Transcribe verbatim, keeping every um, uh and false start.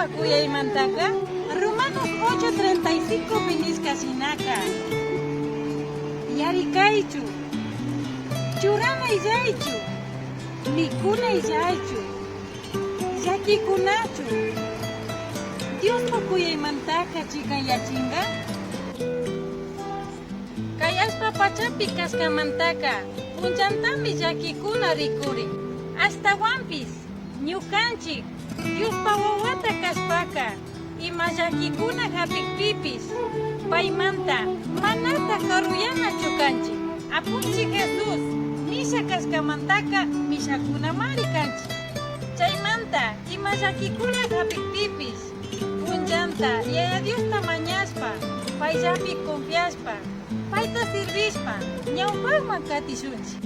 Kuyaymantaqa, Romanos ocho treinta y cinco pi nisqa shinaka: Yarikaychu, churanayllachu, mikunayllachu, llakikunachu. Diospa kuyaymantaqa chikanyachinqa. Kay allpa pachapi kasqanmantaqa, punchantami llakikuna rikurin. Astawanpis ñuqanchik Diospa wawata kaspaqa, ima llakikuna hapikpipis, paymanta manataq karuyanachu kanchik. Apunchik Jesús misha kasqanmantaqa mishakunamari kanchik. Chaymanta ima llakikuna hapikpipis, punchanta Yaya Diosta mañaspa, payllapi confiaspa, payta sirvispa, ñawpaqman qatishunchik.